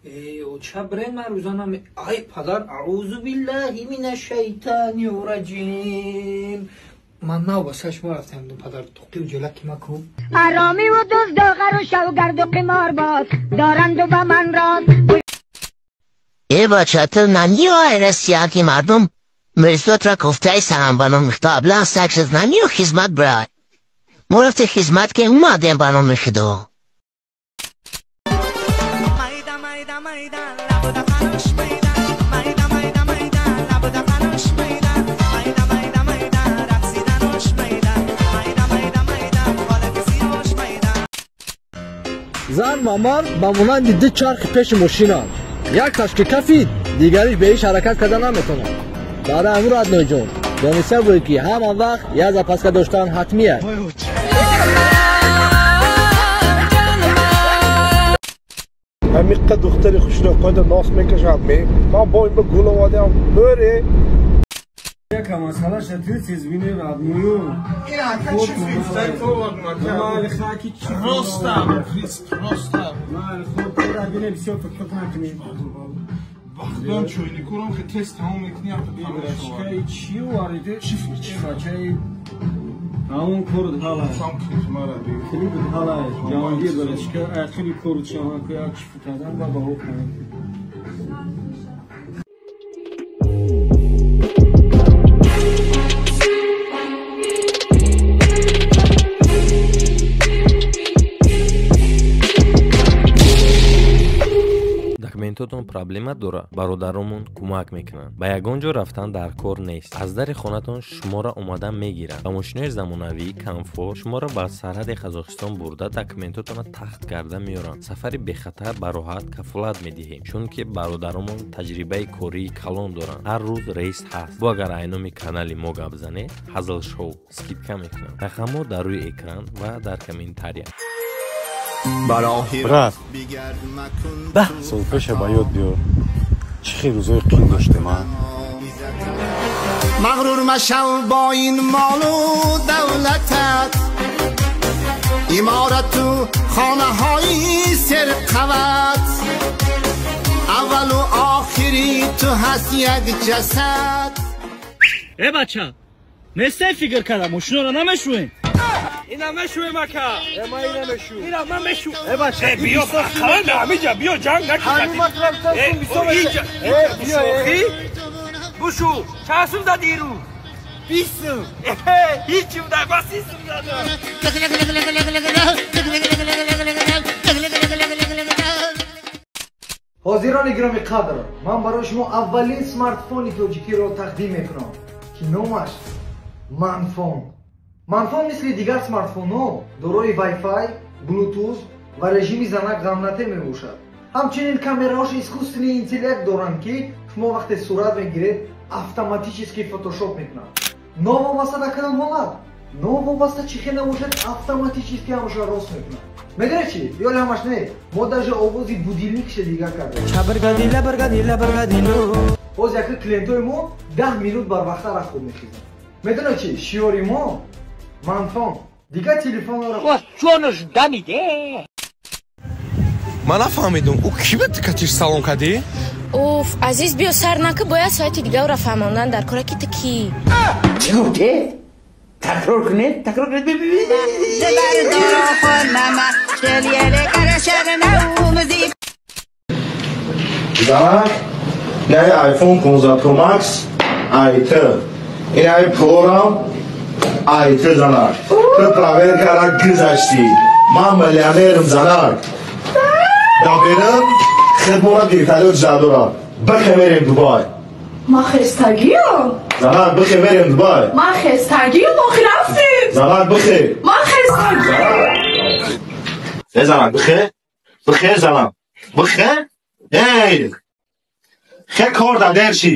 Эй, оча брен ман рӯза наме. Ай падар, аузу биллаҳи минаш шайтони раҷим. Ман нав ба сар шумо рафтам, падар, тоқию ҷалаки макун. Аромӣ ва дузду ғару шавгарду қиморбоз доранду ба ман роз. Э бача, ту намеои Россия, ки мардум мирзотро кофтаи сарам ба номи Худо, аблаҳ саг шуд, намео хизмат брай. Мо рафте хизмат ки омадем ба номи Худо. Зан ва мард ба монанди ду чархи пеши мошинанд. Якташ ки кафид, дигариш бе ҳеҷ ҳаракат карда наметавонад. Барои ҳамин, родной ҷон, дониста буд, ки ҳама вақт як запаска доштан ҳатмӣ аст. Ҳамиққа духтари хушро қода нос мекашад. Ман бо ин ба гул омадам бӯре. Яка масъалаша ту извини, родной. Просто, просто. Бисёр фикр накунем. Вақтон чойникурам ки тест тамом мекунӣ. Чи вариде? Чи бачаи ҳамон корд ҳала. Клип ҳала ҷаҳонгир дорад. Чика ахири корд шаван ку як чиф кардан ва ба ӯ кунам. Документотон проблема дора, бародаромон кӯмак мекунанд. Ба ягон ҷо рафтан дар кор нест, аз дари хонатон шуморо омада мегиранд. Ба мошинои замонавӣ комфорт шуморо ба сарҳади Қазоқистон бурда, документотонро тахт карда меоранд. Сафари бехатар, бароҳат кафолат медиҳем, чунки бародаромон таҷрибаи кории калон доранд. Ҳар рӯз рейс ҳаст. Бо агар айноми канали мо гап занед, Ҳазл Шоу, скидка мекунанд. Рақамҳо дар рӯи экран ва дар комментария. Брат, 10 сол пеша ба ёд биёр, чӣ хел рӯзои қин доштем, а? Мағрур машав бо ин молу давлатат, иморату хонаҳои серқават, аввалу охири ту ҳаст як ҷасад. Э бача, несте фикр карда, мошиноро намешӯем. Ина мешӯем, ака. Э, ман ина мешу. Ина ман мешу. Э бача, э биё, ақалан ҳамиҷа биё, ҷанг накун. Ҳамин матлаб инҷа. Э биё, э. Бушу, чанд сум зади ирӯз? 20 сум. Ҳеҷ дар ба 30 сум задам. Ҳозирони гироми қадр, ман барои шумо аввалин смартфони тоҷикиро тақдим мекунам, ки номаш Манфон. Манфон мисли дигар смартфонҳо дорои Wi-Fi, Bluetooth ва режими занак ғамнате мебошад. Ҳамчунин камераҳош искусственный интеллект доранд, ки шумо вақте сурат мегиред, автоматически фотошоп мекунад. Новобаста дар кадом ҳолат, новобаста чӣ хел набошад, автоматически ҳамаша рост мекунад. Медонед чӣ? Ёли ҳамаш не, мо даже овози будильникша дигар кардем. Боз яки клиентои мо 10 минут барвақттар аз хоб мехезанд. Медонед чӣ? Шиёри мо Манфон дигар телефонро Ман нафаҳмидум, ӯ кӣ буд, катиш салом кардӣ? Уф, азиз, биё сар нака, бояд соати дигарро фаҳмондан дар кора, ки ту кӣ. Чӣ гуфте? Такрор кунед, такрор кунед. Занак, наи iPhone 15 Pro Max айт, инаи пулорам айт. Занак, ту проверкара гузаштӣ, ман миллионерам. Занак, даберам хидмора вертолёт задорам, бихе мерем Дубай. Ма хестагиё. Занак, бихе мерем Дубай. Ма хестагиё, охи рафтем. Занак, бихе. Ма хестагиё. Э занак, бихе, бихе, занак, бихе. Эй, хе, кор да дерши.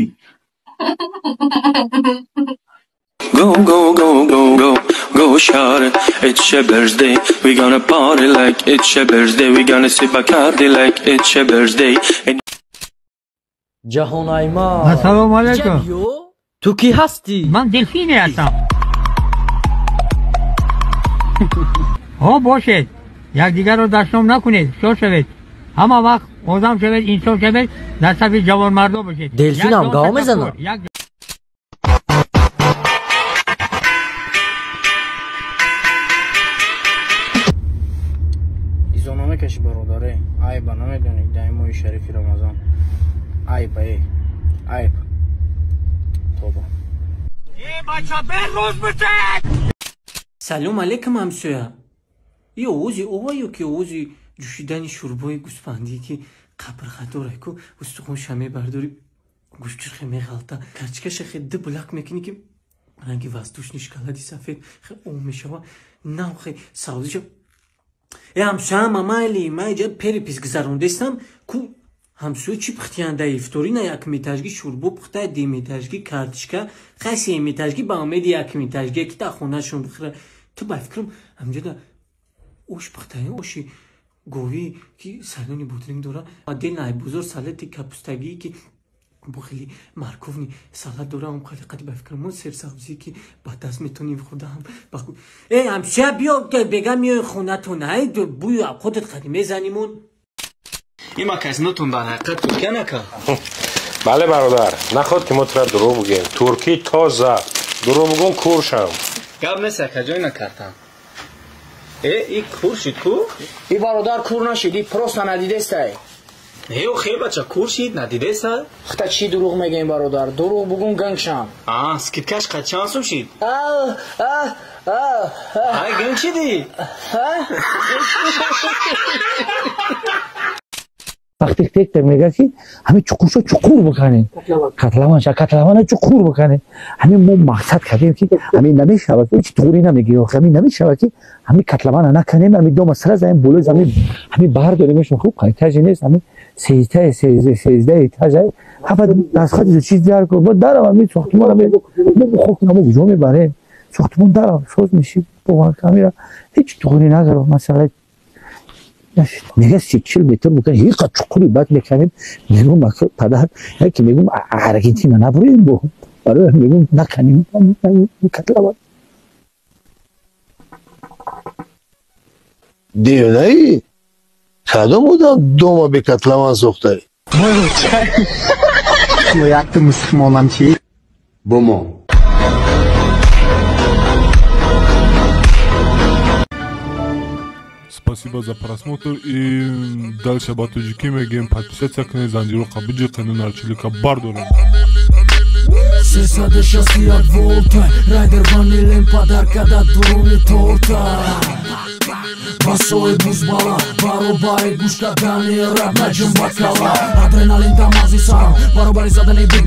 Go, go, go, go, go, go, shawty. It's your birthday. We gonna party like it's your birthday. We gonna sip Bacardi like it's your birthday. And Ҷаҳонайма. Ассалому алайкум. Ту кӣ ҳастӣ? Ман делфине ҳастам. Ҳо, бошед, якдигарро дашном накунед, ҳушёр шавед, ҳама вақт. Одам шавед, инсон шавед, дар сафи ҷавонмардон бошед. Делфинам гав мезанад. Изо намекаши бародаре, айба намедонӣ дар моҳи шарифи Рамазон. Айба э, айб. Тоба. Э, бача, берӯз бишед! Салом алейкум, ҳамсоя. И овози ова ё ки овози ҷӯшидани шӯрбои гӯсфандӣ, ки қабрға дора ку, устухонша мебардорӣ, гӯштирхе меғалта, карчикаша хе ду булак мекунӣ, ки ранги воздушный шоколади сафед хе об мешава, нав хе савзиша. Э, ҳамсоя, мамайли, ма иҷа перепись гузарондестам ку. Ҳамсоя, чӣ пухтиянда ифторина? Якметажги шӯрбо пухта, деметажги картишка, хай семетажги ба умеди якметажги ки та хонашон бихӯра. Ту ба фикрам ҳамҷода ош пухтая, оши говӣ, ки салони бодринг дора, отдельно ай бозор салати капустагӣ, ки бо хеле морковный салат дора, он хеле қади, ба фикрам он серсабзӣ, ки ба даст метонӣ хӯрдаам. Э, ҳамсоя, биё, бега миёи хонатон, ай бӯю абхотат қади мезанимон. Ин магазинотон дар ҳақиқат туркия нака? Бале, бародар, наход ки мо тура дурӯғ бигӯем. Туркӣ тоза, дурӯғ бигӯм, куршам. Гап нест, акаҷой, накардам. Э, и кур шид ку? И бародар кур нашид, и просто надидестай. Э, охе, бача, кур шид, надидеса? Хта чӣ дурӯғ мегӯем, бародар? Дурӯғ бугум, ганг шам. А, скидкаш қад чанд сум шид? Ай, ганг шидӣ? Вақте архитектор мегӯяд, ки ҳамин чуқуршо чуқур биканем, котлованша, котлована чуқур биканем, ҳамин мо мақсад кардем, ки ҳамин намешавад, ҳеҷ туғрӣ намегӯи, ҳамин намешавад, ки ҳамин котлована наканем, ҳамин дома сара заем, болои замин ҳамин бардоремеш. Хуб, этажи нест, ҳамин сездаҳ, 13 этажа, ҳафт дастхати чиз дар кун, бо дарам ҳамин сохтмон, мо хок намо куҷо мебарем? Сохтмон дарам соз мешид, бовар камера ҳеҷ туғрӣ нагарам. Масъала мега 30-40 метр букан, ҳеқа чуқури бад меканем. Мегум, падар, яке мегум, Аргентина набурем, бо барои мегум, наканем котлован. Девонаи, кадом одам дома бе котлован сохтаи? Якта мусулмонам чӣ? Бумон. Спасибо за просмотр и дальше ба тоҷикӣ мегӯем: подписаться кунед, занҷироқа биҷиқену нарчилика бардорем. 361 волта, райдер ванилем падарка да дуруни торта. Басои бузбала, баробари гӯш кардани рап, наҷум ба кала, адреналин дар мағзи сарам, баробари задани бит.